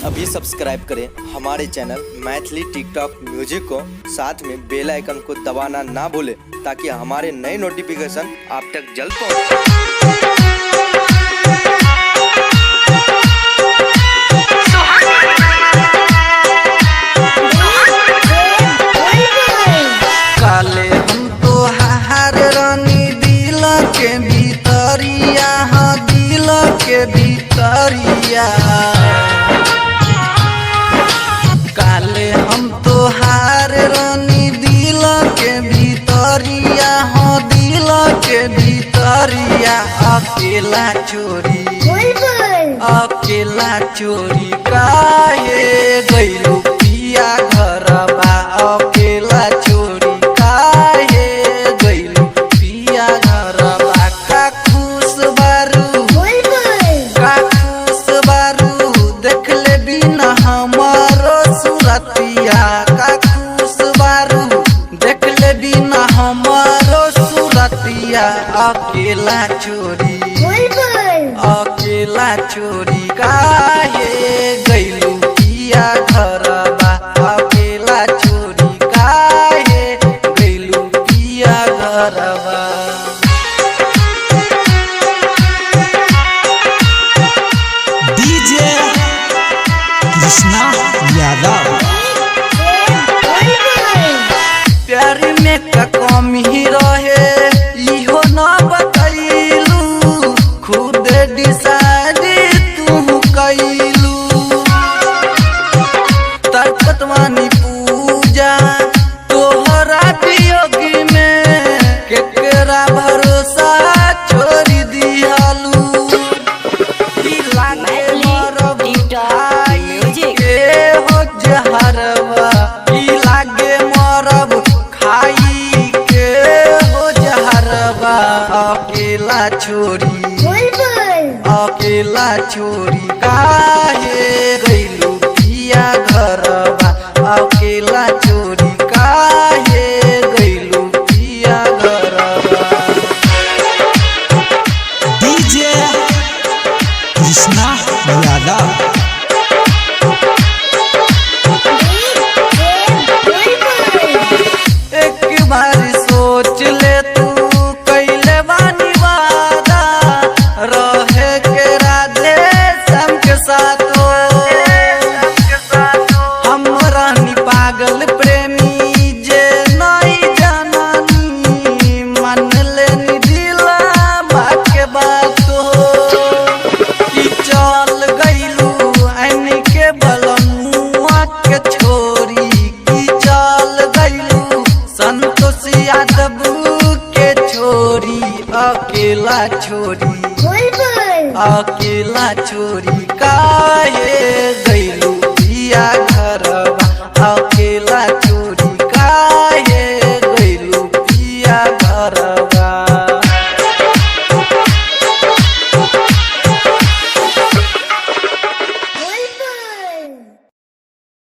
अभी सब्सक्राइब करें हमारे चैनल मैथिली टिकटॉक म्यूजिक को, साथ में बेल आइकन को दबाना ना भूलें ताकि हमारे नए नोटिफिकेशन आप तक जल्द पहुंचे। काले हम तो हार रानी दिल के भीतरिया, हाँ दिल के भीतरिया। काले हम तो हार रानी दिल के भीतरिया, हाँ दिल के भीतरिया। अकेला चोरी, अकेला चोरी काहे गइलू पिया घरबा। अकेला चोरी काहे गइलू पिया घरबा। का खुश बारू, का खुश बारू देखले बिना हमारो सुरतिया। का खुश बारू देखले बिना हमारो सुरतिया। अकेला चोरी, अकेला चोरी काहे गइलू पिया घरबा। अकेला चोरी काहे गइलू पिया घरबा। डीजे कृष्णा यादव। प्यार में का कमी रहे इहो न बतैलू, खुद डिसाइड तू कैलू। तड़पतवानी पूजा तोहरा वियोगी में, केकरा भरोसा छोड़ दिहलू। ई लागे मरब खाई के हो जहरवा, ई लागे मरब खाई के हो जहरवा। अकेला छोरी, अकेला छोरी काहे गइलू पिया घरवा। अकेला चोरी काहे गइलू पिया घरवा। डीजे कृष्णा यादव। एक बार सोच ले तू कैले बानी वादा, रहे के राधे श्याम के साथ। हम रानी पागल प्रेमी जे नहीं जानानी, मन लेनी दिला के बात हो। कि चल गइलू ऐन के बलमुआ के छोरी, कि चल गइलू संतोष यादव के छोरी। अकेला छोरी, अकेला चोरी काहे।